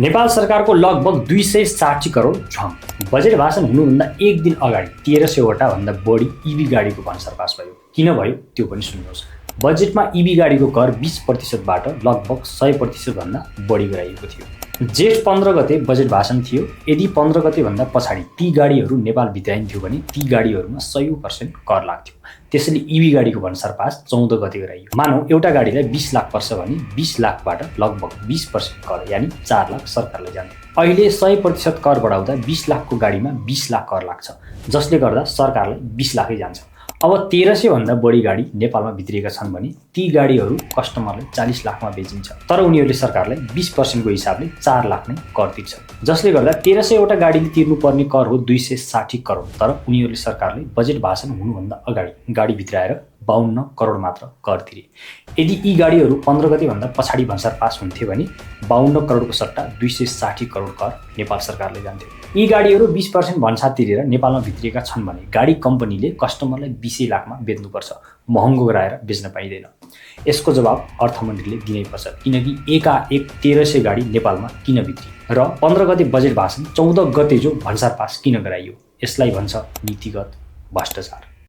नेपाल सरकारको लगभग 260 करोड झ्वाङ। बजेट भाषण हुनुभन्दा एक दिन अगाडि 1300 भन्दा बढी इभी गाडीको भन्सार पास भयो। किन भयो त्यो पनि सुन्नुहोस्। बजेटमा इभी गाडीको कर 20%बाट लगभग 100% भन्दा बढी गराइएको थियो। जेठ 15 गते बजेट भाषण थियो। यदि 15 गते भन्दा पछाडि ती गाडीहरू नेपाल भित्राइन्थ्यो भने ती गाडीहरूमा 100% कर लाग्थ्यो। त्यसैले इभी गाडीको भन्सार पास 14 गते गराइयो। मानौ एउटा गाडीलाई 20 लाख पर्छ भने 20 लाखबाट लगभग 20% कर यानि 4 लाख सरकारलाई जान्छ। अहिले 100% कर बढाउँदा 20 लाखको गाडीमा 20 लाख कर लाग्छ, जसले गर्दा सरकारलाई 20 लाखै जान्छ। अब 1300 भन्दा बढी गाडी नेपालमा भित्रिएका छन् भने ती गाडीहरू कस्टमरलाई 40 लाखमा बेचिन्छ, तर उनीहरूले सरकारलाई 20% को हिसाबले 4 लाख नै कर तिर्छ, जसले गर्दा 1300 वटा गाडीले तिर्नुपर्ने कर हो 260 करोड। तर उनीहरूले सरकारले बजेट भाषण हुनुभन्दा अगाडि गाडी भित्राएर 52 करोड मात्र कर तिरे। यदि यी गाडीहरू 15 गते भन्दा पछाडि भन्सार पास हुन्थे भने 52 करोडको सट्टा 260 करोड कर नेपाल सरकारले जान्थ्यो। यी गाडीहरू 20% भन्सार तिरेर नेपालमा भित्रिएका छन् भने गाडी कम्पनीले कस्टमरलाई 20 लाखमा बेच्नुपर्छ, महँगो गराएर बेच्न पाइँदैन। यसको जवाब अर्थमन्त्रीले दिनैपर्छ, किनकि एकाएक 1300 गाडी नेपालमा किन भित्री र 15 गते बजेट भाषण 14 गते जो भन्सार पास किन गराइयो। यसलाई भन्छ नीतिगत भ्रष्टाचार।